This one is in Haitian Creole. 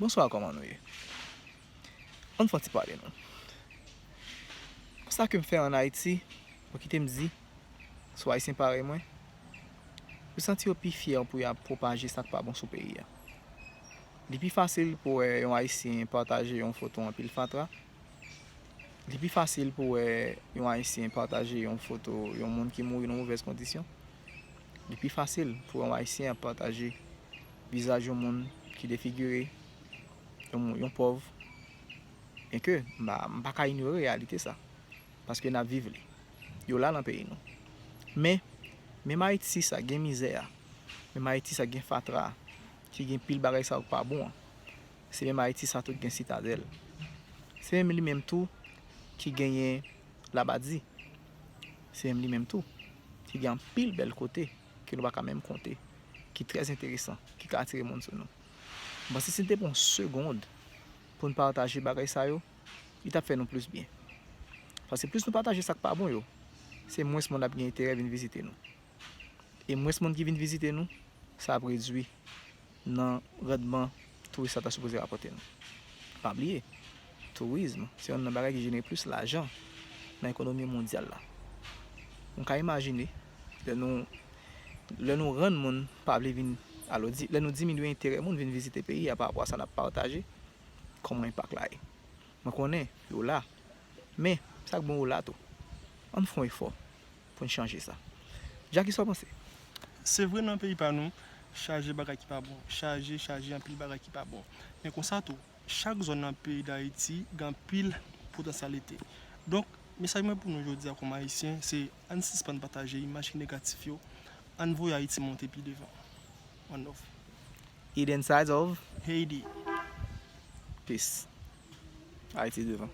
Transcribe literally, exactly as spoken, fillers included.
Bonswa, kòman nou ye? Ann fè yon ti pale non. Konsta ke m fè an Ayiti, bon, kite m di, sou Ayisyen parèy mwen, yo santi yo pi fyè pou y ap pwopaje sa k pa bon sou peyi a. Li pi fasil pou w wè yon Ayisyen pataje yon foto anpil fatra. Li pi fasil pou w wè yon Ayisyen pataje yon foto yon moun ki mouri nan movèz kondisyon. Li pi fasil pou w wè yon Ayisyen ap pataje vizaj yon moun ki defigire, yon, yon pòv. Enke, m pa, m pa ka inyore reyalite sa. Paske n ap viv li. Yo la nan peyi nou. Men, menm Ayiti sa gen mizè a, menm Ayiti sa gen fatra a, ki gen pil bagay sa yo k pa bon an, se menm Ayiti sa tou ki gen Sitadèl. Se menm li menm tou ki genyen Labadi. Se menm li menm tou ki gen anpil bèl kote ke nou pa ka menm konte, ki trè enteresan, ki ka atire moun sou nou. M panse si n te pran yon segonn pou n pataje bagay sa yo, li t ap fè nou plis byen. Paske plis nou pataje sa k pa bon yo, se mwens moun ap gen enterè vin vizite nou. E mwens moun ki vin vizite nou, sa ap redui nan randman touris la ta sipoze rapòte nou. Pa bliye, tourizm se youn nan bagay ki jenere plis lajan nan ekonomi mondyal la. Nou ka imajine, lè nou, lè nou rann moun pa vle vin, alò, di, lè nou diminye enterè moun vin vizite peyi a pa rapò a sa n ap pataje, kòman enpak la ye? Mwen konnen yo la, men sa k bon yo la tou. Ann fè yon efò pou n chanje sa. Jackie, sa w panse? Se vre, nan peyi pa nou, chaje bagay ki pa bon. Chaje, chaje, anpil bagay ki pa bon. Men konsa tou, chak zòn nan peyi Dayiti gen anpil potansyalite. Donk, mesaj mwen pou nou jodi a kòm Ayisyen, se ann sispann pataje imaj ki negatif yo, ann voye Ayiti monte pi devan. One love. Eden Sides of Haiti. Peace. Ayiti devan.